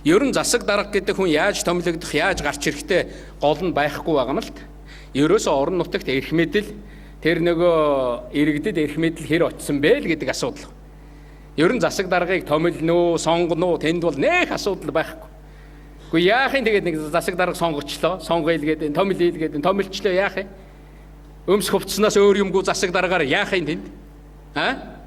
Ер нь засаг дарга гэдэг хүн яаж томилогдох, яаж гарч ирэхтэй гол нь байхгүй байгаа юм л т. Ерөөсөө орон нутагт эрх мэдэл тэр нөгөө иргэдэд эрх мэдэл хэр очсон бэ л гэдэг асуудал. Ер нь засаг даргаыг томилно уу, сонгоно уу тэнд бол нэх асуудал байхгүй. Гэхдээ яах юм тэгээд нэг засаг дарга сонгочлоо, сонгоё л гэдэг, томилъё л гэдэг, томилчлоо яах юм? Өмс хувцснаас өөр юмгүй засаг даргаар яах юм тэнд? Аа?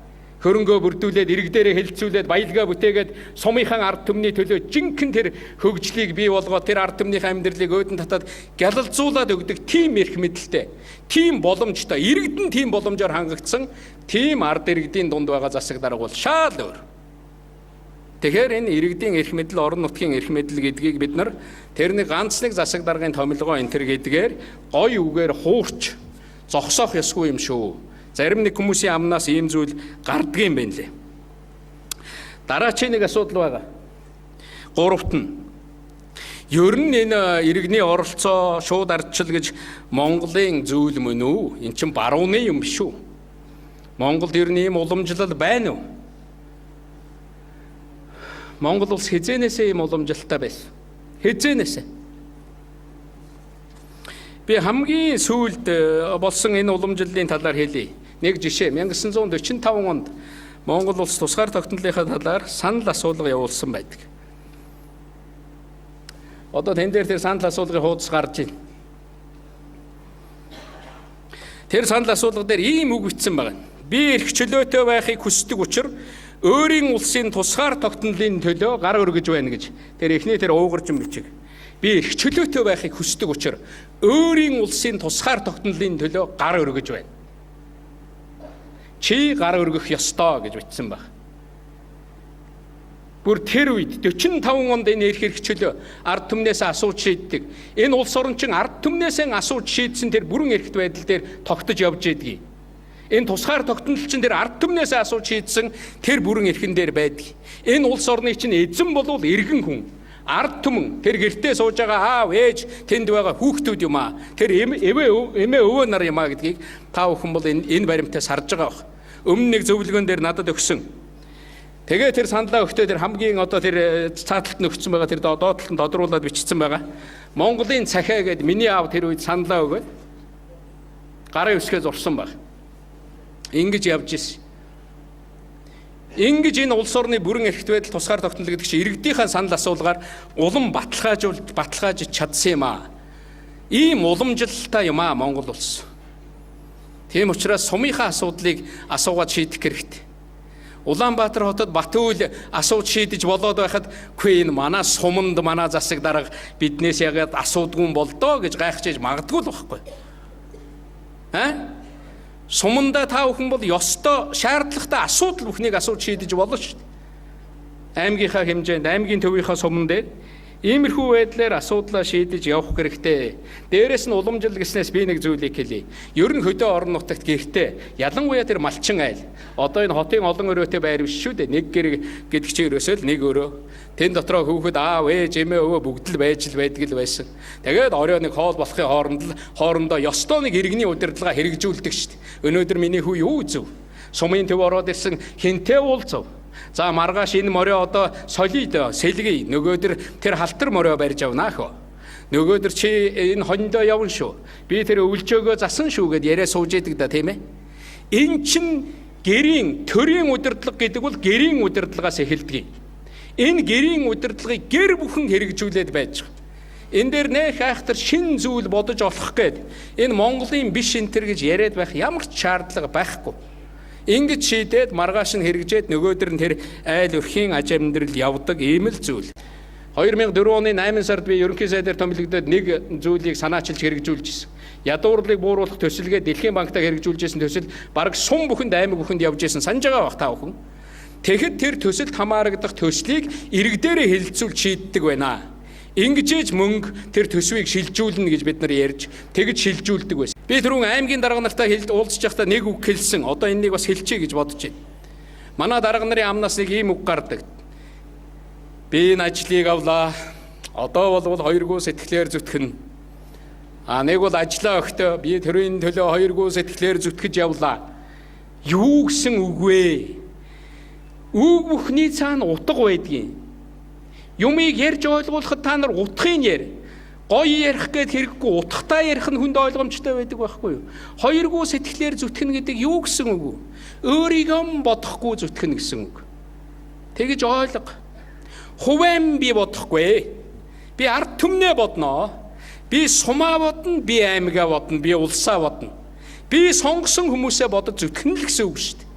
Хөрөнгөө бүрдүүлээд, иргэдэрээ хэлцүүлээд, баялгаа бүтээгээд сумынхаа ард түмний төлөө жинхэнэ тэр хөгжлийг бий болгоод тэр ард түмнийхээ амьдралыг өөдөн татаад гялалзуулаад өгдөг тийм эрх мэдэлтэй, тийм боломжтой, иргэдэн тийм боломжоор хангагдсан тийм ард иргэдийн дунд байгаа засаг дарга бол шал өөр. Тэгэхээр энэ иргэдийн эрх мэдэл, орон нутгийн эрх мэдэл гэдгийг бид нар тэр нэг ганц нэг засаг даргын томилгоо энэ төр гэдгээр гой үгээр хуурч зогсоох ёсгүй юм шүү. Зарим нэг хүмүүсийн амнаас ийм зүйл гардгийн байна лээ. Дараачийн нэг асуудал байгаа. Гуравт нь ер нь энэ иргэний оролцоо шууд ардчил гэж Монголын зүйл мөн үү? Эн чинь барууны юм биш үү? Монголд ер нь ийм уламжлал байна уу? Монгол улс хизээнээсээ ийм уламжлалтай байсан. Хизээнээсээ. Би хамгийн сүүлд болсон энэ уламжлалын талаар хэлье. Нэг жишээ 1945 онд Монгол улс тусгаар тогтнолынхаа талаар санал асуулга явуулсан байдаг. Одоо тэн дээр тэр санал асуулгын хуудас гарч байна. Тэр санал асуулга дээр ийм үг бичсэн байна. Би эрх чөлөөтэй байхыг хүсдэг учир өөрийн улсын тусгаар тогтнолын төлөө гар өргөж байна гэж. Тэр эхний тэр уугарчин бичиг. Би эрх чөлөөтэй байхыг хүсдэг учир өөрийн улсын тусгаар тогтнолын төлөө гар өргөж байна. Чи гар өргөх ёстой гэж бичсэн баг. Бүр тэр үед 45 онд энэ эрх чөлөө ард түмнээс асууж шийддэг. Энэ улс орон чинь ард түмнээсээ асууж шийдсэн тэр бүрэн эрхт байдал дээр тогтож явж байдгийг. Энэ тусгаар тогтнол чинь тэр ард түмнээсээ асууж шийдсэн тэр бүрэн эрхэн дээр байдаг. Энэ улс орны чинь эзэн болвол иргэн хүн. Ард түмэн тэр гэртээ сууж байгаа аав ээж тэнд байгаа хүүхдүүд юм аа. Тэр эмээ өвөө нар юм аа гэдгийг та бүхэн бол энэ баримтаас харж байгаа бах. Өмнө нэг зөвлөгөөн дээр надад өгсөн. Тэгээ тэр саналаа өгтөө тэр хамгийн одоо тэр цааталт нь өгсөн байгаа тэр доотлолт нь тодруулаад бичсэн байгаа. Монголын цахиа гээд миний аав тэр үед саналаа өгөөд гарын үсгээ зурсан баг. Ингэж явж ирсэн. Ингэж энэ улс орны бүрэн эрхт байдал тусгаар тогтнол гэдэг чинь иргэдийнхээ санал асуулгаар улам баталгаажиж чадсан юм аа. Ийм уламжлалтай юм аа Монгол улс. Тийм учраас сумынхаа асуудлыг асуугаад шийдэх хэрэгтэй. Улаанбаатар хотод Батүйл асууж шийдэж болоод байхад үгүй энэ манай суманд манай засаг дарга биднээс ягаад асуудгүй юм болдоо гэж гайхаж магадгүй л байхгүй. Аа? Сумандаа та бүхэн бол ёстой шаардлагатай асуудал бүхнийг асууж шийдэж болно шүү дээ. Аймгийнхаа хэмжээнд, аймгийн төвийнхаа суман дээр иймэрхүү байдлаар асуудлаа шийдэж явах хэрэгтэй. Дээрээс нь уламжлал гэснээс би нэг зүйлийг хэлье. Ер нь хөдөө орон нутагт гэртээ ялангуяа тэр малчин айл. Одоо энэ хотын олон өрөөтэй байр биш шүү дээ. Нэг гэр гэдэг чинь ерөөсөө л нэг өрөө. Тэн дотроо хүүхэд аав, ээж, эмээ, өвөө бүгд л байж л байдаг л байсан. Тэгээд орой нэг хоол болохын хооронд л хоорондоо ёстой нэг иргэний удирдлага хэрэгжүүлдэг шүү дээ. Өнөөдөр миний хүү юу үзв? Сумын төв ороод ирсэн хинтээ уулзав. За маргааш энэ морио одоо солид сэлгий нөгөөдөр тэр халтар морио барьж авнаа хөө. Нөгөөдөр чи энэ хониндоо явна шүү. Би тэр өвлжөөгөө засан шүү гэд яриа сууж идэг да тийм ээ. Эн чин гэрийн төрийн удирдлага гэдэг бол гэрийн удирдлагаас эхэлдэг. Энэ гэрийн удирдлагыг гэр бүхэн хэрэгжүүлээд байж байгаа. Энэ дээр нэх айхтар шин зүйл бодож олох гээд энэ Монголын биш энэ төр гэж яриад байх ямар ч шаардлага байхгүй. Ингэж шийдээд маргааш нь хэрэгжээд нөгөөдөр нь тэр айл өрхийн аж амьдрал явдаг ийм л зүйл. 2004 оны 8 сард би ерөнхий сайдаар томилогдоод нэг зүйлийг санаачилж хэрэгжүүлж ирсэн. Ядуурлыг бууруулах төсөлгээ Дэлхийн банктаа хэрэгжүүлж ирсэн төсөл бараг сум бүхэнд аймаг бүхэнд явж ирсэн. Санаж байгаа бах та бүхэн. Тэгэхэд тэр төсөлд хамаарагдах төслийг иргэдээрээ хэлэлцүүлж шийддэг байна. Ингэжээж мөнгө тэр төсвийг шилжүүлнэ гэж бид нар ярьж тэгж шилжүүлдэг байсан. Би түрүүн аймгийн дарга нартай хэлд уулзч байхдаа нэг үг хэлсэн. Одоо энэнийг бас хэлчихье гэж бодож байна. Манай дарга нарын амнаас нэг ийм үг гардаг. Би энэ ажлыг авлаа. Одоо болвол хоёргуу сэтгэлээр зүтгэнэ. А нэг бол ажлаа өгтөө би төрийн төлөө хоёргуу сэтгэлээр зүтгэж явлаа. Юу гэсэн үг вэ? Үг бүхний цаана утга байдгийн. Юмыг ярьж ойлгуулахад та нар утгыг яар. Гоё ярих гээд хэрэггүй, утгатай ярих нь хүнд ойлгомжтой байдаг байхгүй юу? Хоёргүй сэтгэлээр зүтгэнэ гэдэг юу гэсэн үг вэ? Өөрийгөө бодохгүй зүтгэнэ гэсэн үг. Тэгэж ойлго. Хувайн би бодохгүй. Би ард түмнээ бодноо. Би сумаа бодно, би аймгаа бодно, би улсаа бодно. Би сонгосон хүмүүсээ бодож зүтгэнэ л гэсэн үг шүү дээ.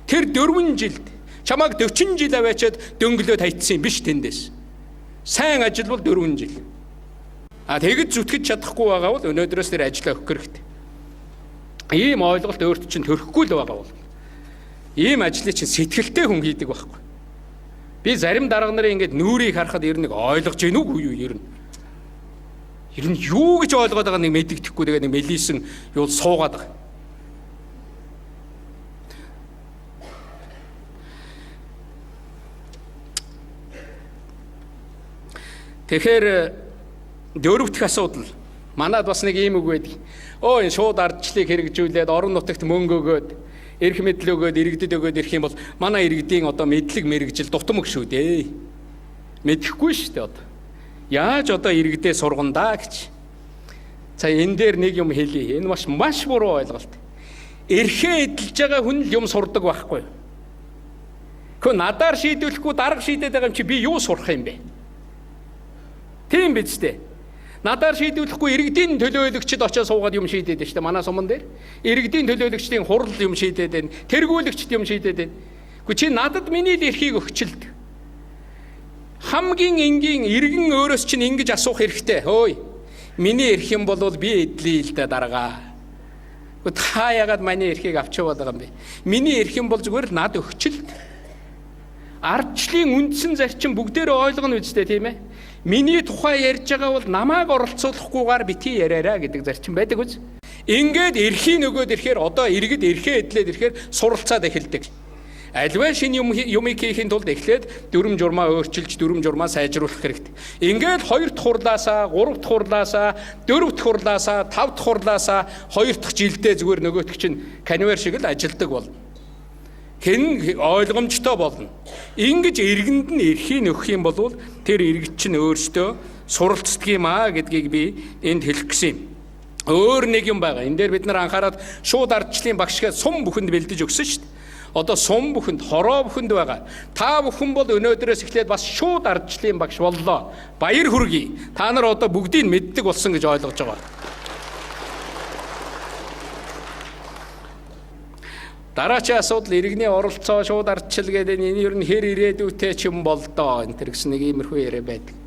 Тэр 4 жилд чамайг 40 жил аваачаад дөнгөлөө тайтсан юм биш тэндээс. Сайн ажил бол 4 жил. А тэгэж зүтгэж чадахгүй байгаа бол өнөөдрөөс тэр ажлаа өгөх хэрэгтэй. Ийм ойлголт өөрт чинь төрөхгүй л байгаа бол ийм ажлыг чинь сэтгэлтэй хүн хийдэг байхгүй. Би зарим дарга нарын ингээд нүрийг харахад ер нь ойлгож гин үгүй юу ер нь. Ер нь юу гэж ойлгоод байгаа нэг мэдэгдэхгүй, тэгээ нэг мэлийсэн юу суугаад байгаа. Тэгэхээр дөрөв дэх асуудал манад бас нэг ийм үг байдаг. Өө, энэ шууд ардчлалыг хэрэгжүүлээд орон нутагт мөнгө өгөөд, эрх мэдэл өгөөд, иргэдэд өгөөд ирэх юм бол манай иргэдийн одоо мэдлэг мэргэжил дутам шүү дээ. Мэдэхгүй шүү дээ одоо. Яаж одоо иргэдээ сургандаа гэж. За, энэ дээр нэг юм хэлье. Энэ маш маш буруу ойлголт. Эрхээ эдэлж байгаа хүн л юм сурдаг байхгүй. Хөө, надаар шийдвэрлэхгүй, дарга шийдээд байгаа юм чи би юу сурах юм бэ? Тийм биз дээ. Надаар шийдвэрлэхгүй, иргэдийн төлөөлөгчд очиж суугаад юм шийдээд байна шүү дээ. Манай суман дээр иргэдийн төлөөлөгчдийн хурал юм шийдээд байна. Тэргүүлэгчд юм шийдээд байна. Гэхдээ чи надад миний л эрхийг өгчилд. Хамгийн энгийн иргэн өөрөөс чинь ингэж асуух хэрэгтэй. Хөөе. Миний эрх юм бол би эдлээ л дээ, даргаа. Та ягаад миний эрхийг авчиваад байгаа юм бэ? Миний эрх юм бол зүгээр л над өгчилд. Ардчлалын үндсэн зарчим бүгдээрээ ойлгоно үстэй, тийм ээ. Миний тухай ярьж байгаа бол намайг оролцуулахгүйгээр битгий яриараа гэдэг зарчим байдаг үз. Ингээд эрхийн өгөөд ирэхээр, одоо иргэд эрхээ эдлээд ирэхээр суралцаад эхэлдэг. Аливаа шинэ юм юмыг хийхийн тулд эхлээд дүрм журмаа өөрчилж, дүрм журмаа сайжруулах хэрэгтэй. Ингээд хоёр дахь хурлаасаа, гурав дахь хурлаасаа, дөрөв дахь хурлаасаа, тав дахь хурлаасаа хоёр дахь жилдээ зүгээр нөгөөх чинь конвейер шиг л ажилдаг болно. Хэн ойлгомжтой болно. Ингэж иргэнд нь эрхийг өгөх юм бол тэр иргэд чинь өөрсдөө суралцдаг юм аа гэдгийг би энд хэлэх гэсэн юм. Өөр нэг юм байгаа. Энэ дээр бид нар анхаарал шууд ардчлалын багш гээд сум бүхэнд бэлдэж өгсөн шүү дээ. Одоо сум бүхэнд, хороо бүхэнд байгаа. Та бүхэн бол өнөөдрөөс эхлээд бас шууд ардчлалын багш боллоо. Баяр хүргэе. Та нар одоо бүгдийг мэддэг болсон гэж ойлгож байгаа. Дараачийн асуудал иргэний оролцоо, шууд ардчил гэдэг энэ ер нь хэр ирээдүйтэй ч юм болдоо энэ төр гэсэн нэг иймэрхүү яриа байдаг.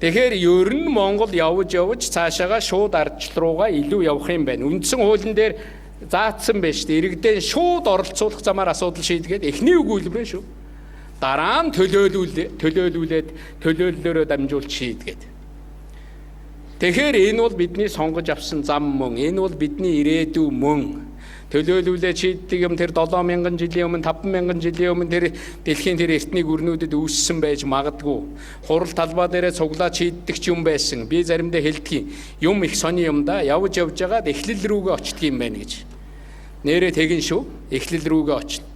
Тэгэхээр ер нь Монгол явж явж цаашаага шууд ардчил руугаа илүү явах юм байна. Үндсэн хуулийн дээр заасан байж шүү дээ. Иргэдээ шууд оролцуулах замаар асуудал шийдгээд эхний өгүүлбэр шүү. Дараа нь төлөөлүүлээд, төлөөллөөрөө дамжуулж шийдгээд. Тэгэхээр энэ бол бидний сонгож авсан зам мөн. Энэ бол бидний ирээдүй мөн. Төлөөлүүлээ шийддэг юм тэр 7000 жилийн өмнө, 5000 жилийн өмнө тэр дэлхийн тэр эртний гүрнүүдэд үүссэн байж магадгүй. Хурал талбай дээрээ цуглаад шийддэг ч юм байсан. Би заримдаа хэлдэг юм, их сони юм да. Явж явж байгаад эхлэл рүүгээ очдөг юм байна гэж. Нэрээ тэгэн шүү. Эхлэл рүүгээ очно.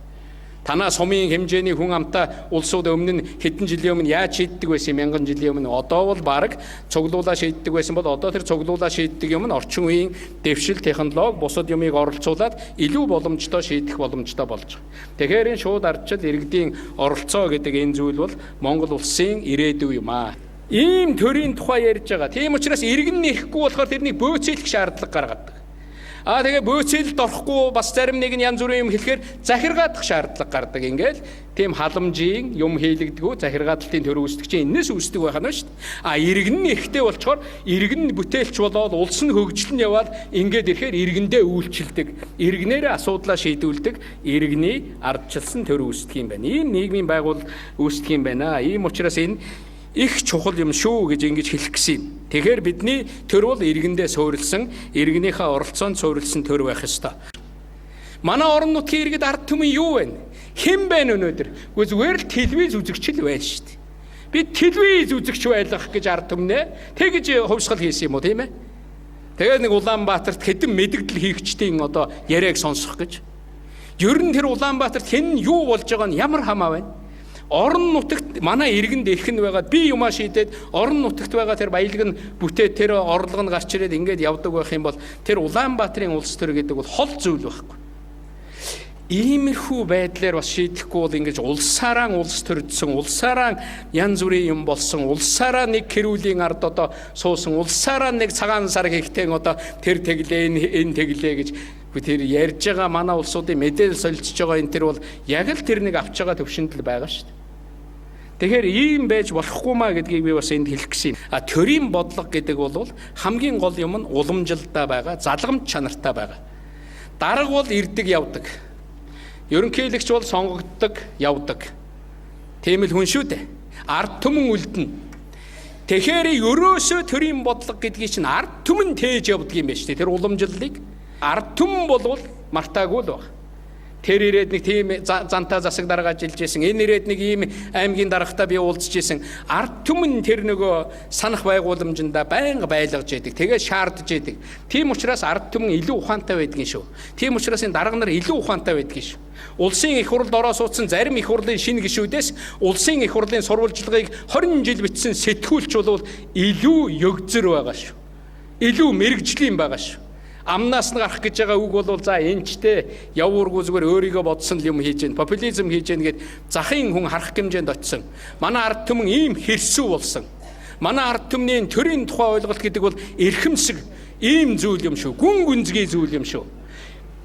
Танаа сумын хэмжээний хүн амтай улсууд өмнө нь хэдэн жилийн өмнө яаж шийддэг байсан, мянган жилийн өмнө? Одоо бол баг цуглуулаа шийддэг байсан бол одоо тэр цуглуулаа шийддэг юм нь орчин үеийн дэвшил технологи, бусад юмыг оролцуулаад илүү боломжтой шийдэх боломжтой болж байгаа. Тэгэхээр энэ шууд ардчил, иргэдийн оролцоо гэдэг энэ зүйл бол Монгол улсын ирээдүй юм аа. Ийм төрийн тухай ярьж байгаа. Тийм учраас иргэн нь ирэхгүй болохоор тэрнийг бөөцөөлөх шаардлага гаргадаг. Аа, тэгээ бөөцөлд орохгүй, бас зарим нэг нь янз бүрийн юм хэлэхээр захиргаадах шаардлага гардаг. Ингээл тийм халамжийн юм хийлэгдэггүй, захиргаадалтын төр үүсдэг чинь энэс үүсдэг байх нь шүү дээ. А иргэн нь эрхтэй болчоор иргэн нь бүтээлч болоод, улс нь хөгжил нь яваад ингээд ирэхээр иргэндээ үйлчилдэг. Иргэнээрээ асуудлаа шийдвүлдэг. Иргэний ардчилсан төр үүсдэг юм байна. Ийм нийгмийн байгуулалт үүсдэг юм байна. Ийм учраас энэ их чухал юм шүү гэж ингэж хэлэх гэсэн юм. Тэгэхээр бидний төр бол иргэндээ суурилсан, иргэнийхээ оролцоонд суурилсан төр байх ёстой. Манай орон нутгийн иргэд, ард түмэн юу вэ? Хэн байна өнөөдөр? Үгүй, зүгээр л телевиз үзэгч л байна шүү дээ. Би телевиз үзэгч байлгах гэж ард түмнээ тэгж хувьсгал хийсэн юм уу, тийм ээ? Тэгээд нэг Улаанбаатарт хэдэн мэдэгдэл хийгчдийн одоо яриаг сонсох гэж. Ер нь тэр Улаанбаатарт хэн юу болж байгаа нь ямар хамаа байна? Орон нутагт манай иргэнд эрх нь байгаад би юмаа шийдээд орон нутагт байгаа тэр баялаг нь бүтээ тэр орлого нь гарч ирээд ингээд явдаг байх юм бол тэр Улаанбаатарын улс төр гэдэг бол хол зүйл байхгүй. Иймэрхүү байдлаар бас шийдэхгүй бол ингэж улсаараа улс төрдсөн, улсаараа янз бүрийн юм болсон, улсаараа нэг хэрүүлийн ард одоо суусан, улсаараа нэг цагаан сар хийхтэй одоо тэр тэглээ, энэ тэглээ гэж тэр ярьж байгаа манай улсуудын мэдээлэл солилцож байгаа энэ тэр бол яг л тэр нэг авч байгаа төвшөнд л байгаа шүү дээ. Тэгэхээр ийм байж болохгүй маа гэдгийг би бас энд хэлэх гэсэн юм. А төрийн бодлого гэдэг бол хамгийн гол юм нь уламжилтаа байгаа, залгамж чанартай байгаа. Дарга бол ирдэг явдаг. Ерөнхийлөгч бол сонгогддог, явдаг. Тийм л хүн шүү дээ. Ард түмэн үлдэнэ. Тэгэхээр ерөөсөө төрийн бодлого гэдгийг чинь ард түмэн тээж явдаг юм байна шүү дээ. Тэр уламжлалыг ард түмэн болвол мартаагүй л баг. Тэр ирээд нэг тийм зантаа засаг дарга ажиллаж исэн. Энэ ирээд нэг ийм аймгийн даргатай би уулзж исэн. Ард түмэн тэр нөгөө санах байгууламжиндаа байнга байлгаж идэг. Тэгээ шаардж идэг. Тийм учраас ард түмэн илүү ухаантай байдгийн шүү. Тийм учраас энэ дарга нар илүү ухаантай байдгийн шүү. Улсын их хурлд ороо суудсан зарим их хурлын шинэ гишүүдээс улсын их хурлын сурвалжлагыг 20 жил бичсэн сэтгүүлч бол илүү өгзөр байгаа шүү. Илүү мэрэгжлийн байгаа шүү. Амнаас нь гарах гэж байгаа үг бол за энэчтэй явуургүй зүгээр өөрийгөө бодсон л юм хийж гэн, популизм хийж гэн гэд захын хүн харах хэмжээнд очисон. Манай ард түмэн ийм хэрсүү болсон. Манай ард түмний төрийн тухай ойлголт гэдэг бол эрхэмсэг ийм зүйл юм шүү. Гүн гүнзгий зүйл юм шүү.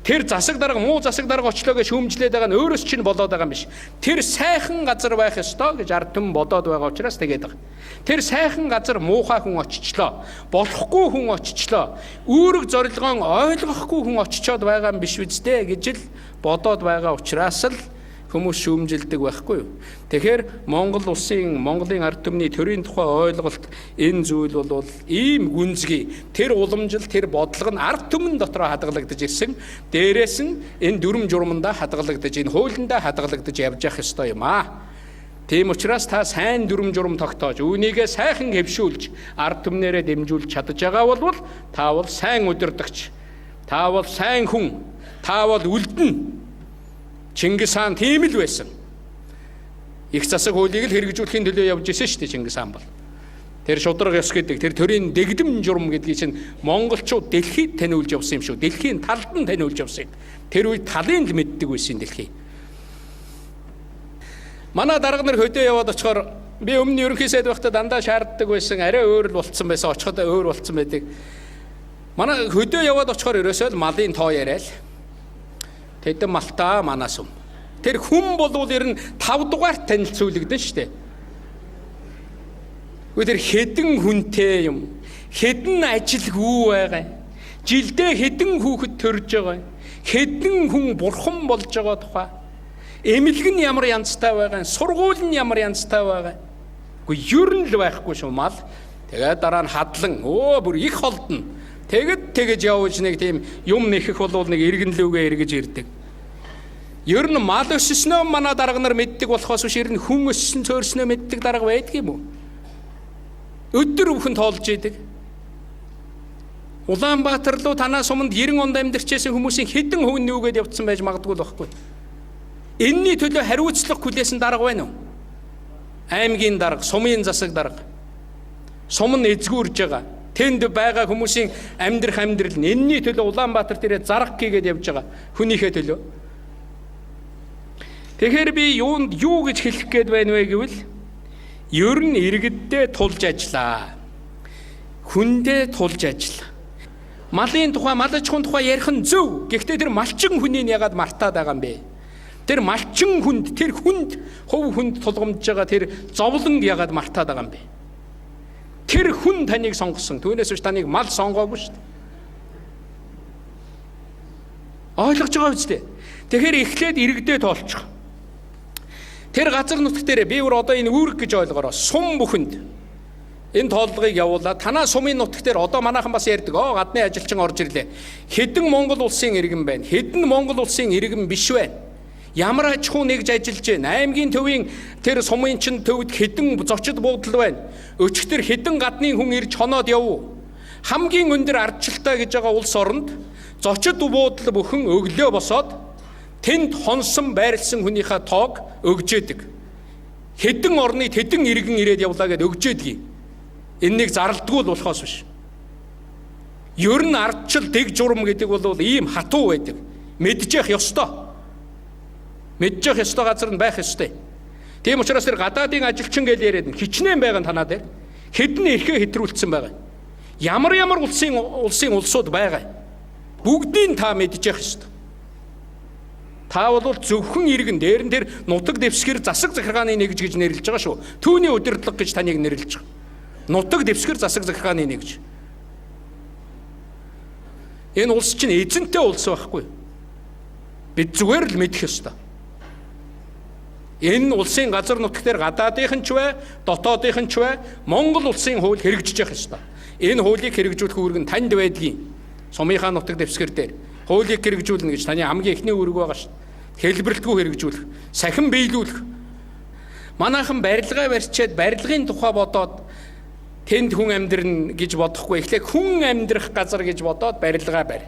Тэр засаг дарга муу засаг дарга очлоо гэж шүүмжлээд байгаа нь өөрөөс чинь болоод байгаа юм биш. Тэр сайхан газар байх ёстой гэж ард түмэн бодоод байгаа учраас тэгээд байгаа. Тэр сайхан газар муухай хүн очичлоо. Болохгүй хүн очичлоо. Үүрэг зорилгоон ойлгохгүй хүн очичоод байгаа юм биш үсттэй гэж л бодоод байгаа учраас л хүмүүс шүүмжилдэг байхгүй юу. Тэгэхээр Монгол улсын Монголын ард түмний төрийн тухай ойлголт энэ зүйл бол ийм гүнзгий тэр уламжил тэр бодлого нь ард түмэн дотроо хадгалагдаж ирсэн. Дээрээс нь энэ дүрм журмандаа хадгалагдаж энэ хуулиндаа хадгалагдаж явж явах ёстой юм аа. Тийм учраас та сайн дүрм журм тогтоож үүнийгээ сайхан хэвшүүлж ард түмнэрээ дэмжүүлж чадж байгаа бол та бол сайн удирдагч, та бол сайн хүн, та бол үлдэнэ. Чингис хаан тийм л байсан. Их засаг хуулийг л хэрэгжүүлэхийн төлөө явж исэн шүү дээ Чингис хаан бол. Тэр шударга ёс гэдэг, тэр төрийн дэгдэм журм гэдгийг чинь монголчууд дэлхийд таниулж явсан юм шүү. Дэлхийн талд нь таниулж явсан юм. Тэр үед талын л мэддэг байсан дэлхий. Манай дарга нар хөдөө яваад очихоор би өмнө ерөнхий сайд байхдаа дандаа шаарддаг байсан. Арай өөр л болцсон байсан. Очиход өөр болцсон байдаг. Манай хөдөө яваад очихоор ерөөсөө л малын тоо яриа л. Тэдэн малтаа манаас юм. Тэр хүн болвол ер нь 5 дугаарт танилцуулагдана шүү дээ. Гэхдээ тэр хэдэн хүнтэй юм, хэдэн ажилгүй байгаа, жилдээ хэдэн хүүхэд төрж байгаа, хэдэн хүн бурхан болж байгаа тухай, эмнэлэг нь ямар янзтай байгаа, сургууль нь ямар янзтай байгаа. Гэхдээ ер нь л байхгүй шүү мал. Тэгээд дараа нь хадлан бүр их холдно. Тэгэд тэгэж явж нэг тийм юм нэхэх болвол нэг иргэн лүүгээ эргэж ирдэг. Ер нь мал өсснөө манай дарга нар мэддэг болохоос биш ер нь хүн өссөн цөөрснөө мэддэг дарга байдаг юм уу? Өдөр бүхэн тоолж идэг. Улаанбаатар руу танаа суманд 90 онд амьдарч байсан хүмүүсийн хэдэн хувь нь нүгээд явцсан байж магадгүй л байхгүй. Энэний төлөө хариуцлага хүлээсэн дарга байна уу? Аймгийн дарга, сумын засаг дарга. Сум нь эзгүүрж байгаа. Тэнд байгаа хүмүүсийн амьдрах амьдрал нь энэний төлөө Улаанбаатар дээрээ зарга хийгээд явж байгаа. Хүнийхээ төлөө. Тэгэхээр би юунд юу гэж хэлэх гээд байна вэ гэвэл ер нь иргэддээ тулж ажиллаа. Хүндээ тулж ажиллаа. Малын тухай, мал аж ахуйн тухай ярих нь зөв. Гэхдээ тэр малчин хүнийг ягаад мартаад байгаа юм бэ? Тэр малчин хүнд, тэр хүнд, хувь хүнд тулгамдж байгаа тэр зовлон ягаад мартаад байгаа юм бэ? Тэр хүн таныг сонгосон. Түүнээс биш таныг мал сонгоогүй шүү дээ. Ойлгож байгаа үстэй. Тэгэхээр эхлээд иргэдээ тоолчих. Тэр газар нутг дээр би өөр одоо энэ үүрэг гэж ойлгороо сум бүхэнд энэ тооллогыг явуулаад танаа сумын нутг дээр одоо манайхан бас ярьдаг. Гадны ажилчин орж ирлээ. Хэдэн Монгол улсын иргэн байна? Хэдэн Монгол улсын иргэн биш вэ? Ямар аж ахуй нэгж ажиллаж байна? Аймгийн төвийн тэр сумын чин төвд хэдэн зочид буудал байна? Өчигдөр хэдэн гадны хүн ирж хоноод явв? Хамгийн өндөр ардчлалтай гэж байгаа улс оронд зочид буудал бүхэн өглөө босоод тэнд хонсон байрлсан хүнийхээ тоог өгж идэг. Хэдэн орны тэдэн иргэн ирээд явлаа гэд өгчээдгийг. Эннийг зарлдгүй л болохоос биш. Ер нь ардчил дэг журам гэдэг бол ийм хатуу байдаг. Мэдчих ёстой. Мэдчих ёстой газар нь байх ёстой. Тийм учраас тэр гадаадын ажилчин гэж яриад хичнээн байгаа нь танаа дээр хэдэн эрхээ хэтрүүлсэн байгаа. Ямар ямар улсын улсууд байгаа. Бүгдийг та мэдчих ёстой. Та бол зөвхөн иргэн дээр нь тэр нутаг дэвсгэр засаг захиргааны нэгж гэж нэрлэж байгаа шүү. Түүний удирдлага гэж таныг нэрлэж байгаа. Нутаг дэвсгэр засаг захиргааны нэгж. Энэ улс чинь эзэнтэй улс байхгүй. Бид зүгээр л мэдэх ёстой. Энэ улсын газар нутаг дээр гадаадынхан ч бай, дотоодынхан ч бай, Монгол улсын хууль хэрэгжиж явах ёстой. Энэ хуулийг хэрэгжүүлэх үүрэг нь танд байдгийг. Сумынхаа нутаг дэвсгэр дээр хуулийг хэрэгжүүлнэ гэж таны хамгийн эхний үүрэг байгаа шүү. Хэлбэрлэлтгүй хэрэгжүүлэх, сахин биелүүлэх. Манайхан барилгаа барьчаад барилгын тухай бодоод тэнд хүн амьдрна гэж бодохгүй. Эхлээ хүн амьдрах газар гэж бодоод барилгаа барь.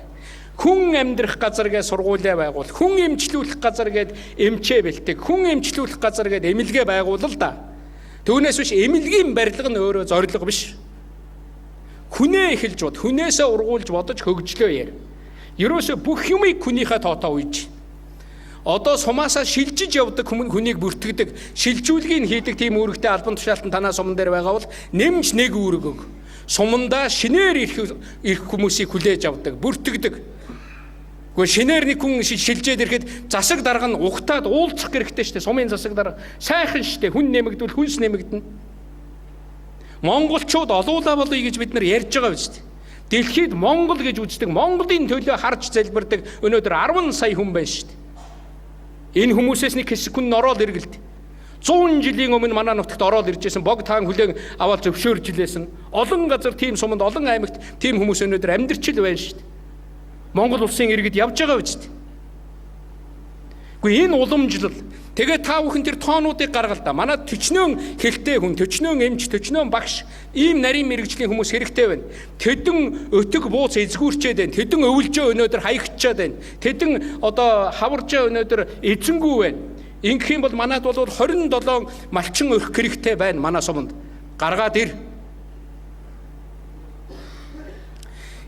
Хүн амьдрах газар гэж сургуулиа байгуул. Хүн эмчлүүлэх газар гэд эмчээ бэлтэг. Хүн эмчлүүлэх газар гэд эмнэлгээ байгуул л да. Түүнээс биш эмнэлгийн барилга нь өөрөө зорилго биш. Хүнээ эхэлж бод, хүнээсээ ургуулж бодож хөгжлөө яар. Ерөөсө бүх юмыг хүнийхээ тоотоо үйж. Одоо сумаасаа шилжиж явдаг хүнийг бүртгэдэг, шилжүүлгийг хийдэг тийм үүрэгтэй албан тушаалтан танаа суман дээр байгаа бол нэмж нэг үүрэг өг. Сумандаа шинээр ирэх хүмүүсийг хүлээж авдаг, бүртгэдэг. Гэхдээ шинээр нэг хүн шилжээд ирэхэд засаг дарга нь угтаад уулзах хэрэгтэй шүү дээ. Сумын засаг дарга сайхан шүү дээ. Хүн нэмэгдвэл хүнс нэмэгдэнэ. Монголчууд олуулаа болъё гэж бид нар ярьж байгаа биз дээ. Дэлхийд Монгол гэж үздэг, Монголын төлөө харж залбирдаг өнөөдөр 10 сая хүн байна шүү дээ. Энэ хүмүүсээс нэг хэсэг хүн ороод иргэлд. 100 жилийн өмнө манай нутагт ороод ирж байсан бог таан хүлээн аваад зөвшөөрж илээсэн. Олон газар тийм суманд, олон аймагт тийм хүмүүс өнөөдөр амьдарч л байна шүү дээ. Монгол улсын иргэд явж байгаа биз дээ. Гэхдээ энэ уламжлал. Тэгээ та бүхэн тэр тоонуудыг гаргал та. Манай төчнөөн хэлтэй хүн, төчнөөн эмч, төчнөөн багш ийм нарийн мэрэгжлийн хүмүүс хэрэгтэй байна. Тэдэн өтөг бууц эзгүүрчээд байна. Тэдэн өвлжөө өнөөдөр хаягдчаад байна. Тэдэн одоо хаваржаа өнөөдөр эзэнгүү байна. Ингэх юм бол манад бол 27 малчин өрх хэрэгтэй байна манай суманд. Гаргаад ир.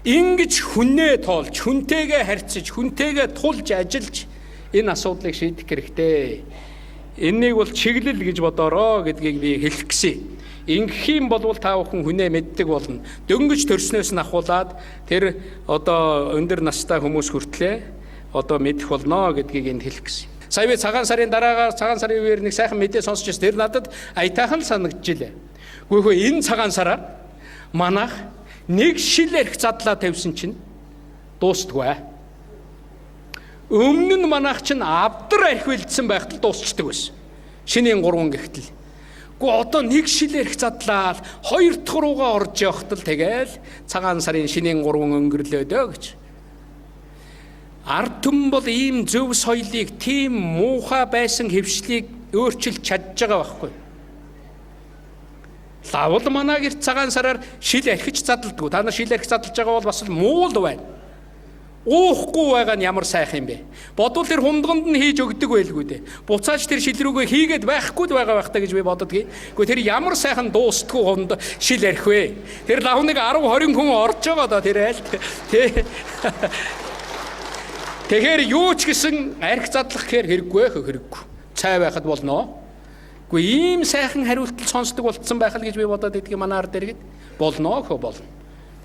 Ингэж хүнээ тоолж, хүнтэйгээ харьцаж, хүнтэйгээ тулж ажиллаж энэ асуудлыг шийдэх хэрэгтэй. Эннийг бол чиглэл гэж бодоороо гэдгийг би хэлэх гэсэн. Ингэх юм бол та бүхэн хүнээ мэддэг болно. Дөнгөж төрснөөс нь ахуулаад тэр одоо өндөр настай хүмүүс хүртлээ одоо мэдэх болно гэдгийг энд хэлэх гэсэн. Сая би цагаан сарын дараагаар цагаан сарын үеэр нэг сайхан мэдээ сонсч байсан. Тэр надад аятайхан л санагдчихлээ. Гэхдээ энэ цагаан сараар манайх нэг шил эрх задлаа тавьсан чинь дуустдаггүй. Өмнө нь манайх чинь авдар архи бэлдсэн байхад л дуусчдаг байсан. Шинийн 3 гэхтэл. Гэхдээ одоо нэг шил эрх задлаа хоёр дахь руугаа орж явахад л тэгэл цагаан сарын шинийн 3 өнгөрлөө дөө гэж. Ард түмэн бол ийм зөв соёлыг, тийм муухай байсан хөвшлийг өөрчилж чадж байгаа байхгүй. Лавл манай гэрт цагаан сараар шил архиж задалдаггүй. Та нар шил архи задалж байгаа бол бас л муу л байна. Уухгүй байгаа нь ямар сайхан юм бэ? Бодвол тэр хундганд нь хийж өгдөг байлгүй дээ. Буцааж тэр шил рүүгээ хийгээд байхгүй л байгаа байх та гэж би боддгийг. Гэхдээ тэр ямар сайхан дуустдаггүй хунд шил архи вэ? Тэр лавныг 10 20 хүн орж байгаа доо тэр айлт. Тэ. Тэгэхээр юу ч гэсэн архи задлах гэхээр хэрэггүй хэрэггүй. Цай байхад болно. Гэхдээ ийм сайхан хариултал сонсдог болцсон байх л гэж би бодоод идгийг манай ард иргэд болно хөө болно.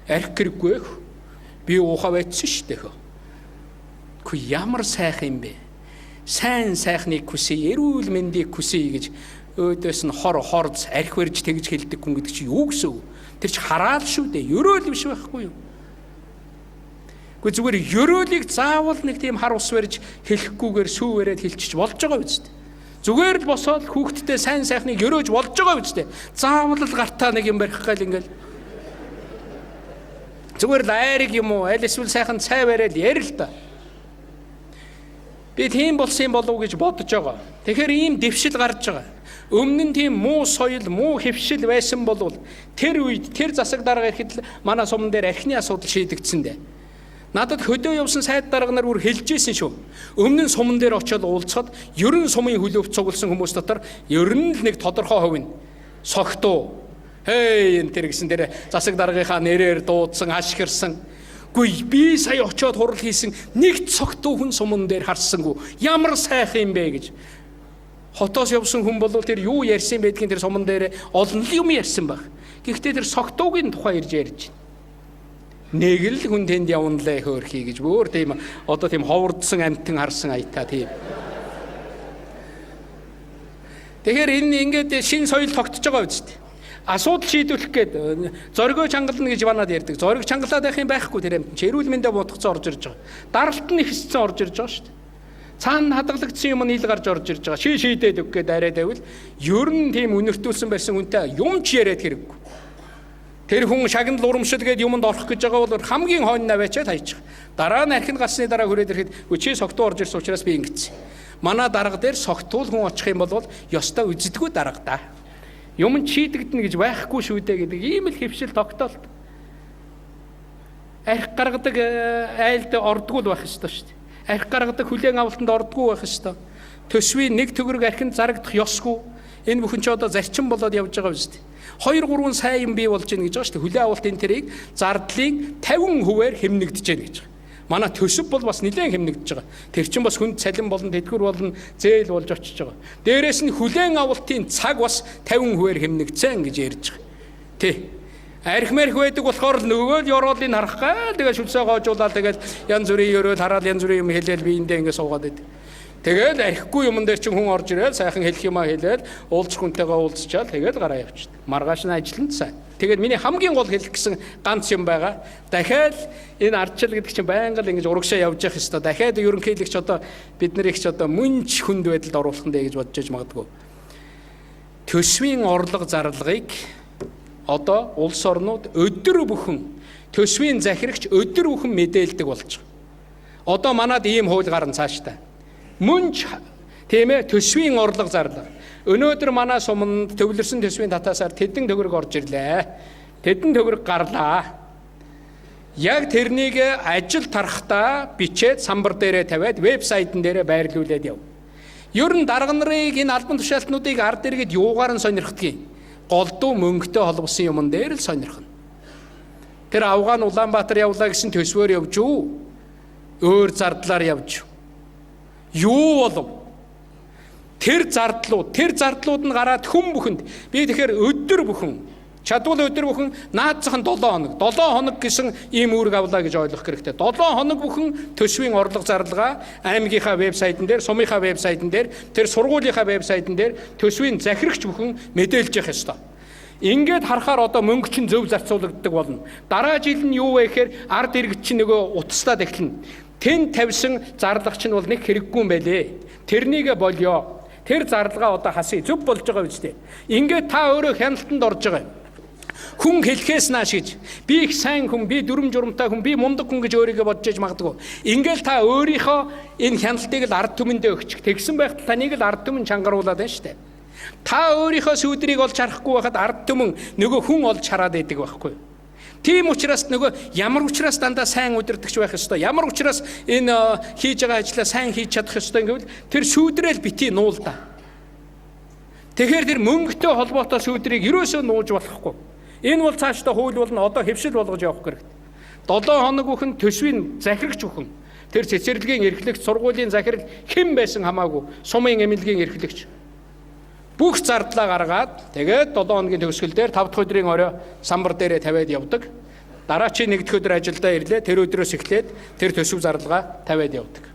Архи хэрэггүй хөө. Би уухаа байцсан шүү дээ хөө. Гэхдээ ямар сайхан юм бэ? Сайн сайхныг хүсье, эрүүл мэндийг хүсье гэж өөдөөс нь хор хорз архи барьж тэгж хэлдэг хүн гэдэг чи юу гэсэн үг? Тэр чи хараал шүү дээ. Ерөөл биш байхгүй юу? Гэхдээ зүгээр ерөөлийг заавал нэг тийм хар ус барьж хэлэхгүйгээр сүү бариад хэлчих болж байгаа биз дээ. Зүгээр л босоод хүүхдтэй сайн сайхныг ерөөж болж байгаа биз дээ. Заавал л гартаа нэг юм барих гал ингээл. Зүгээр л айрыг юм уу, аль эсвэл сайхан цай бариад яри л та. Би тийм болсон юм болов уу гэж бодож байгаа. Тэгэхээр ийм дэвшил гарч байгаа. Өмнө нь тийм муу соёл, муу хөвшил байсан болвол тэр үед тэр засаг дарга ирэхэд л манай суман дээр архины асуудал шийдэгдсэн дээ. Надад хөдөө явсан сайд дарга нар бүр хэлж исэн шүү. Өмнө нь суман дээр очиод уулзахад ерөн сумын хөлөөв цугласан хүмүүс дотор ерөн л нэг тодорхой хувь нь согтуу. Хей энэ тэр гэсэн дээр засаг даргынхаа нэрээр дуудсан, ашигэрсэн. Гүй би сая очиод хурал хийсэн нэг согтуу хүн суман дээр харсангүй. Ямар сайхан юм бэ гэж. Хотоос явсан хүн бол тэр юу ярьсан байдгийг тэр суман дээр олон л юм ярьсан баг. Гэхдээ тэр согтуугийн тухай ирж ярьж байна. Нэг л хүн тэнд явна лээ хөөрхий гэж өөр тийм одоо тийм ховордсон амтан харсан аятаа тийм. Тэгэхээр энэ ингээд шин соёл тогтож байгаа үст. Асуудал шийдвэрлэх гээд зоригоо чангална гэж манад ярьдаг. Зориг чангалаад байх юм байхгүй тэр амтан. Эрүүл мэндэ бодгоцсон орж ирж байгаа. Даралт нь ихссэн орж ирж байгаа шүү дээ. Цаана хадгалагдсан юм нь ил гарч орж ирж байгаа. Шийдээд өг гээд арай тавил ер нь тийм үнэртүүлсэн байсан хүнтэй юм ч яриад хэрэггүй. Тэр хүн шагнал урамшил гээд юмд орох гэж байгаа бол хамгийн хойно наваачаад хайчих. Дараа нь архинд гарсны дараа хүрээд ирэхэд чи согтуу орж ирсэн учраас би ингэсэн. Манай дарга дээр согтуул хүн очих юм бол ёстой үздэггүй дарга да. Юм нь шийдэгдэнэ гэж байхгүй шүү дээ гэдэг ийм л хэвшил тогтоолт. Арх гаргадаг айлд ордгоо л байх ёстой шүү дээ. Арх гаргадаг хүлээн авалтанд ордгоо байх ёстой. Төсвийн нэг төгрөг архинд зарагдах ёсгүй. Энэ бүхэн ч одоо зарчим болоод явж байгаа биз дээ. 2 3 сайн юм бий болж гин гэж байгаа шүү дээ. Хүлээн авалтын тэрийг зардлын 50%-аар хэмнэгдэж гин гэж байгаа. Манай төсөв бол бас нэлээд хэмнэгдэж байгаа. Тэр чинь бас хүнд цалин болон тэтгэвэр болон зээл болж очиж байгаа. Дээрээс нь хүлээн авалтын цаг бас 50%-аар хэмнэгдсэн гэж ярьж байгаа. Тэ. Арх мэрх байдаг болохоор л нөгөө л ёроолыг харах гаал тэгээ шүлсээ гоожуулаад тэгэл янз бүрийн ёроол хараад янз бүрийн юм хэлээл биендээ ингэ суугаад байд. Тэгэл архигүй юмн дээр чинь хүн орж ирээл сайхан хэлэх юмаа хэлээл уулзах хүнтэйгээ уулзчаал тэгэл гараа явчихдаг. Маргааш нь ажил нь сайн. Тэгээд миний хамгийн гол хэлэх гэсэн ганц юм байгаа. Дахиад энэ ардчил гэдэг чинь байнга л ингэж урагшаа явж явах ёстой. Дахиад ерөнхийлөгч одоо бид нарыг ч одоо мөн ч хүнд байдалд оруулах нь гэж бодож иж магадгүй. Төсвийн орлого зарлагыг одоо улс орнууд өдөр бүхэн төсвийн захирагч өдөр бүхэн мэдээлдэг болж байгаа. Одоо манад ийм хууль гарна цаашдаа. Мөн ч тийм төсвийн орлого зарлага. Өнөөдөр манай суманд төвлөрсөн төсвийн татаасаар тэдэн төгрөг орж ирлээ. Тэдэн төгрөг гарлаа. Яг тэрнийг ажил тарахтаа бичээд самбар дээрээ тавиад вебсайтн дээрээ байрлуулад яв. Ер нь дарга нарыг энэ албан тушаалтнуудыг ард иргэд юугаар нь сонирхдгийг голдуу мөнгөтэй холбосон юмн дээр л сонирхно. Тэр Афган Улаанбаатар явлаа гэсэн төсвөөр явж үү? Өөр зардлаар явж. Юу болов? Тэр зардлууд нь гараад хүн бүхэнд би тэгэхээр өдөр бүхэн чадвал өдөр бүхэн наад зах нь 7 хоног 7 хоног гэсэн ийм үүрэг авлаа гэж ойлгох хэрэгтэй. 7 хоног бүхэн төсвийн орлого зарлага аймгийнхаа вебсайтн дээр, сумынхаа вебсайтн дээр, тэр сургуулийнхаа вебсайтн дээр төсвийн захирагч бүхэн мэдээлж явах ёстой. Ингээд харахаар одоо мөнгө чинь зөв зарцуулагддаг болно. Дараа жил нь юу вэ гэхээр ард иргэд чинь нөгөө утастаад эхэлнэ. Тэнд тавьсан зарлага чинь бол нэг хэрэггүй юм байлээ. Тэрнийгэ болёо. Тэр зарлагаа одоо хасъя. Зөв болж байгаа үстэй. Ингээд та өөрөө хяналтанд орж байгаа юм. Хүн хэлхээс нааш гэж би их сайн хүн, би дүрм журмтай хүн, би мундаг хүн гэж өөрийгөө бодож иж магадгүй. Ингээл та өөрийнхөө энэ хяналтыг л ард түмэндээ өгчих. Тэгсэн байхад таныг л ард түмэн чангаруулад байна шүү дээ. Та өөрийнхөө сүүдрийг олж харахгүй байхад ард түмэн нөгөө хүн олж хараад байдаг байхгүй. Тийм учраас нөгөө ямар учраас дандаа сайн удирдахч байх ёстой. Ямар учраас энэ хийж байгаа ажлаа сайн хийж чадах ёстой гэвэл тэр сүүдрэл бити нуулда. Тэгэхээр тэр мөнгөтэй холбоотой сүүдрийг ерөөсөө нууж болохгүй. Энэ бол цаашдаа хууль болно, одоо хэвшил болгож явах хэрэгтэй. 7 хоног бүхэн төсвийн захирагч бүхэн тэр цэцэрлэгийн эрхлэгч, сургуулийн захирал хэн байсан хамаагүй сумын эмнэлгийн эрхлэгч бүх зардлаа гаргаад тэгээд 7 хоногийн төгсгөл дээр 5 дахь өдрийн орой самбар дээрээ тавиад явдаг. Дараачийн 1 дахь өдөр ажилдаа ирлээ. Тэр өдрөөс эхлээд тэр төсөв зарлага тавиад явдаг.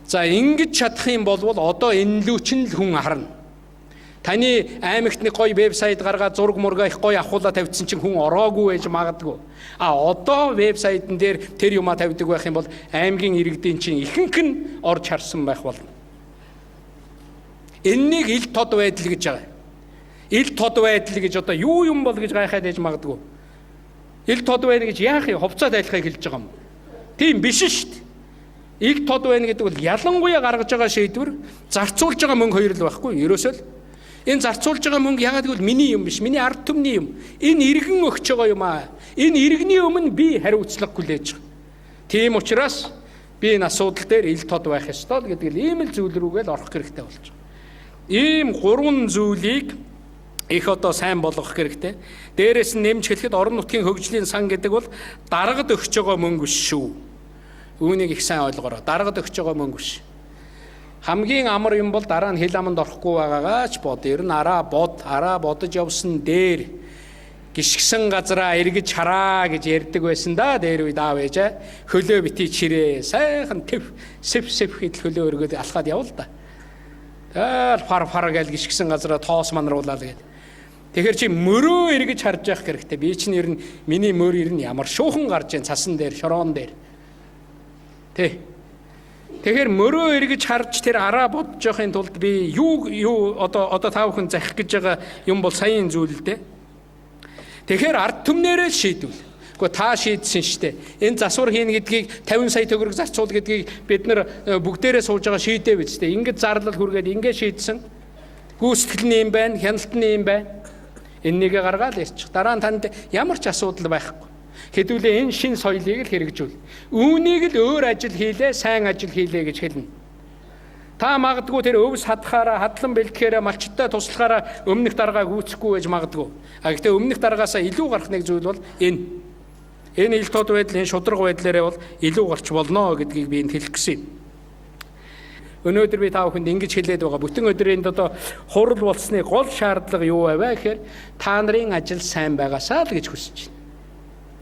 За ингэж чадах юм бол одоо энэ лүү чинь л хүн харна. Таны аймагт нэг гоё вебсайт гаргаад зураг мурга их гоё авахуулаа тавьчихсан чинь хүн ороогүй байж магадгүй. А одоо вебсайтн дээр тэр юмаа тавьдаг байх юм бол аймгийн иргэдийн чинь ихэнх нь орж харсан байх болно. Эннийг ил тод байдал гэж байгаа. Ил тод байдал гэж одоо юу юм бол гэж гайхаад байж магадгүй. Ил тод байна гэж яах юм? Хувцас тайлахыг хэлж байгаа юм. Тийм биш шүү дээ. Ил тод байна гэдэг бол ялангуяа гаргаж байгаа шийдвэр зарцуулж байгаа мөнгө хоёр л байхгүй. Ерөөсөө л энэ зарцуулж байгаа мөнгө ягаад гэвэл миний юм биш, миний ард түмний юм. Энэ иргэн өгч байгаа юм аа. Энэ иргэний өмнө би хариуцлага хүлээж байгаа. Тийм учраас би энэ асуудал дээр ил тод байх ёстой л гэдэг л ийм л зүйл рүүгээ л орох хэрэгтэй болж байгаа. Ийм гурван зүйлийг их одоо сайн болгох хэрэгтэй. Дээрээс нь нэмж хэлэхэд орон нутгийн хөгжлийн сан гэдэг бол даргад өгч байгаа мөнгө биш шүү. Үүнийг их сайн ойлгоорой. Даргад өгч байгаа мөнгө биш. Хамгийн амар юм бол дараа нь хил аманд орохгүй байгаагаа ч бод. Ер нь араа бод, араа бодож явсан дээр гიშгсэн газараа эргэж хараа гэж ярьдаг байсан да. Дээр үед аав ээжээ хөлөө бити чирээ. Сайхан тэв сэв сэв хэл хөлөө өргөд алхаад явал да. Тэгэл фар фар гээл гიშгсэн газараа тоос манруулаад гээд. Тэгэхээр чи мөрөө эргэж харж явах хэрэгтэй. Би чинь ер нь миний мөр ер нь ямар шуухан гарч ийн цасан дээр, шороон дээр. Тэ. Тэгэхээр мөрөө эргэж харж тэр араа бодож явахын тулд би юу юу одоо та бүхэн захих гэж байгаа юм бол саяын зүйл л дээ. Тэгэхээр ард түмнэрээ шийдвэл. Гэхдээ та шийдсэн шүү дээ. Энэ засвар хийнэ гэдгийг 50 сая төгрөг зарцуул гэдгийг бид нар бүгдээрээ сууж байгаа шийдээ биз дээ. Ингээд зарлал хүргээд ингээд шийдсэн. Гүйцэтгэл нь юм байна, хяналт нь юм байна. Эннийгээ гаргаал ярьчих. Дараа нь танд ямар ч асуудал байхгүй. Хэдүүлээ энэ шин соёлыг л хэрэгжүүл. Үүнийг л өөр ажил хийлээ, сайн ажил хийлээ гэж хэлнэ. Та магадгүй тэр өвс хадхаараа, хадлан бэлтгэхээрээ, малчтай туслахаараа өмнөх даргаа гүйцэхгүй байж магадгүй. А гэхдээ өмнөх даргаасаа илүү гарах нэг зүйл бол энэ. Энэ ил тод байдал, энэ шударга байдлаараа бол илүү гарч болно гэдгийг би энд хэлэх гэсэн юм. Өнөөдөр би та бүхэнд ингэж хэлээд байгаа. Бүтэн өдөр энд одоо хурал болсны гол шаардлага юу байваа гэхээр та нарын ажил сайн байгаасаа л гэж хүсэж байна.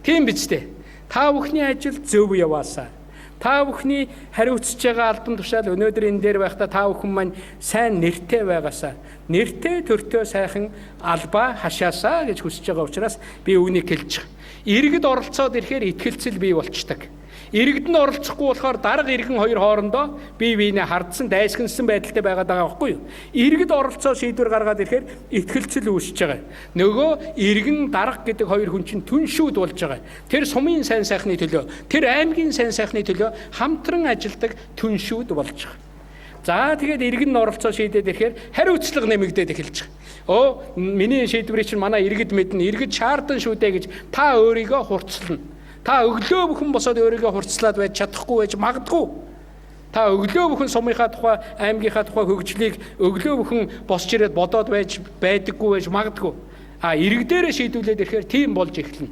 Тийм биз дээ. Та бүхний ажил зөв яваасаа. Та бүхний хариуцж байгаа албан тушаал өнөөдөр энэ дээр байхдаа та бүхэн маань сайн нэртэй байгаасаа. Нэртэй төртөө сайхан албаа хашаасаа гэж хүсэж байгаа учраас би үүнийг хэлж байгаа. Иргэд оролцоод ирэхээр итгэлцэл бий болчдөг. Иргэд нь оролцохгүй болохоор дарга иргэн хоёр хоорондоо бие биенээ хардсан, дайсагнасан байдалтай байгаад байгаа байхгүй юу? Иргэд оролцоо шийдвэр гаргаад ирэхээр итгэлцэл үүсэж байгаа. Нөгөө иргэн дарга гэдэг хоёр хүн чинь түншүүд болж байгаа. Тэр сумын сайн сайхны төлөө, тэр аймгийн сайн сайхны төлөө хамтран ажилдаг түншүүд болж байгаа. За тэгээд иргэн нь оролцоо шийдээд ирэхээр хариуцлага нэмэгдээд эхэлж байгаа. Өө миний шийдвэрийг чинь манай иргэд мэднэ, иргэд шаардан шүү дээ гэж та өөрийгөө хурцлана. Та өглөө бүхэн босоод өөрийгөө хурцлаад байж чадахгүй байж магадгүй. Та өглөө бүхэн сумынхаа тухай, аймгийнхаа тухай хөгжлийг өглөө бүхэн босч ирээд бодоод байж байдаггүй байж магадгүй. А иргэдээрээ шийдвүлээд ирэхээр тийм болж эхэлнэ.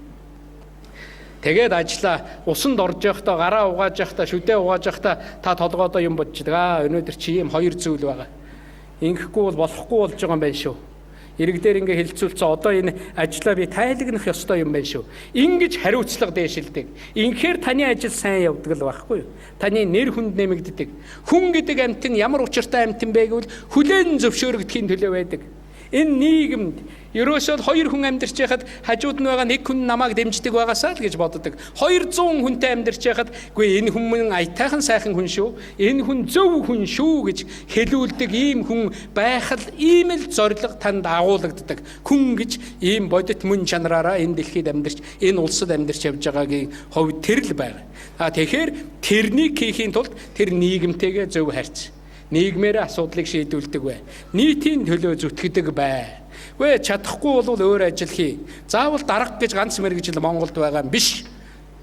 Тэгээд ажлаа усанд орж явахдаа, гараа угааж явахдаа, шүдээ угааж явахдаа та толгойдоо юм бодчихдаг. Аа өнөөдөр чи ийм хоёр зүйл байгаа. Ингэхгүй бол болохгүй болж байгаа юм байна шүү. Иргэдээр ингээ хэлцүүлсэн одоо энэ ажлаа би тайлагнах ёстой юм байна шүү. Ингэж хариуцлага дээшилдэг. Инхээр таны ажил сайн явдаг л байхгүй юу? Таны нэр хүнд нэмэгддэг. Хүн гэдэг амьтан ямар учиртай амьтан бэ гэвэл хүлээн зөвшөөрөгдөхийн төлөө байдаг. Энэ нийгэмд ерөөсөө хоёр хүн амьдарч байхад хажууд нь байгаа нэг хүн намайг дэмждэг байгаасаа л гэж боддог. 200 хүнтэй амьдарч байхад үгүй энэ хүн аятайхан сайхан хүн шүү. Энэ хүн зөв хүн шүү гэж хэлүүлдэг ийм хүн байх л ийм л зорилго танд агуулгаддаг. Хүн гэж ийм бодит мөн чанараараа энэ дэлхийд амьдарч, энэ улсад амьдарч явж байгаагийн хувьд тэр л байна. А тэгэхээр тэрнийг хийхийн тулд тэр нийгэмтэйгээ зөв харьц. Нийгмээр асуудлыг шийдвүлдэг бай. Нийтийн төлөө зүтгэдэг бай. Үгүй чадахгүй бол өөр ажил хий. Заавал дарга гэж ганц мэргэжил Монголд байгаа юм биш.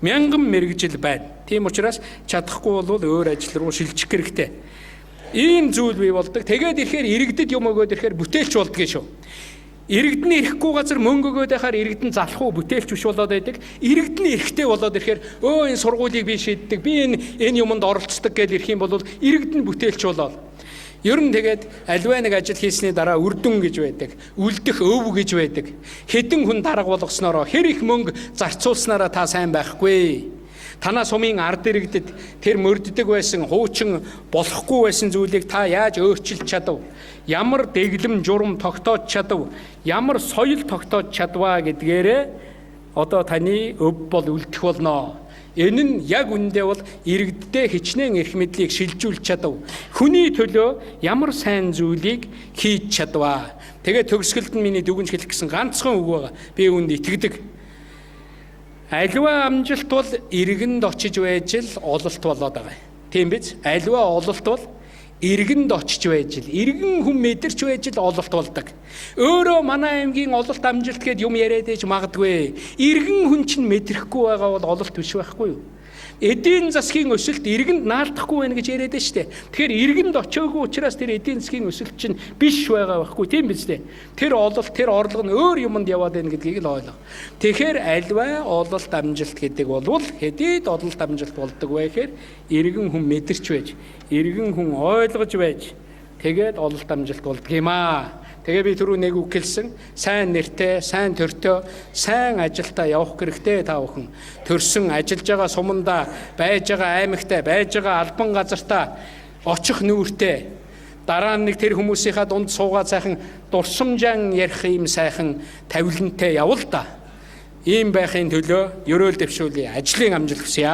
Мянган мэргэжил байна. Тийм учраас чадахгүй бол өөр ажил руу шилжих хэрэгтэй. Ийм зүйл бий болдог. Тэгээд ирэхээр иргэдэд юм өгөөд ирэхээр бүтээлч болдгийг шүү. Иргэд нь ирэхгүй газар мөнгө өгөөд байхаар иргэд нь залах уу бүтээлч биш болоод байдаг. Иргэд нь эрэхтэй болоод ирэхээр өө энэ сургуулийг би шийддэг. Би энэ юмд оролцдог гэж ирэх юм бол иргэд нь бүтээлч болоод. Ер нь тэгээд аливаа нэг ажил хийсний дараа үр дүн гэж байдаг. Үлдэх өв гэж байдаг. Хэдэн хүн дарга болгосноороо хэр их мөнгө зарцуулснараа та сайн байхгүй. Танаа сумын ард иргэдэд тэр мөрддөг байсан, хуучин болохгүй байсан зүйлийг та яаж өөрчилж чадав? Ямар дэглэм журам тогтоож чадав? Ямар соёл тогтоож чадваа гэдгээрээ одоо таны өв бол үлдэх болно. Энэ нь яг үндэ бол иргэддээ хичнээн эрх мэдлийг шилжүүлж чадав. Хүний төлөө ямар сайн зүйлийг хийж чадваа. Тэгээ төгсгөлд нь миний дүгнж хэлэх гэсэн ганцхан үг байгаа. Би үүнд итгэдэг. Аливаа амжилт бол иргэнд очиж байж л ололт болоод байгаа. Тийм биз? Аливаа ололт бол иргэнд очиж байж л, иргэн хүн мэдэрч байж л ололт болдог. Өөрөө манай аймгийн ололт амжилт гэд юм яриад ээж магадгүй. Иргэн хүн чинь мэдрэхгүй байгаа бол ололт биш байхгүй юу? Эдийн засгийн өсөлт иргэнд наалдахгүй байна гэж яриад байна шүү дээ. Тэгэхээр иргэнд очиагүй учраас тэр эдийн засгийн өсөлт чинь биш байгаа байхгүй, тийм биз дээ. Тэр ололт, тэр орлого нь өөр юмд яваад байна гэдгийг л ойлго. Тэгэхээр альваа ололт амжилт гэдэг болвол хэдийд ололт амжилт болдог вэ гэхээр иргэн хүн мэдэрч байж, иргэн хүн ойлгож байж, тэгээд ололт амжилт болдог юм аа. Тэгээ би түрүү нэг үг хэлсэн. Сайн нэртэй, сайн төртөө, сайн ажилдаа явах хэрэгтэй та бүхэн. Төрсөн, ажиллаж байгаа сумандаа, байж байгаа аймагтай, байж байгаа албан газартаа очих нүүртэй. Дараа нь нэг тэр хүмүүсийнхаа дунд суугаад сайхан дурсамжаан ярих юм сайхан тавилантай явал та. Ийм байхын төлөө ерөөл дэвшүүлье. Ажлын амжилт хүсье.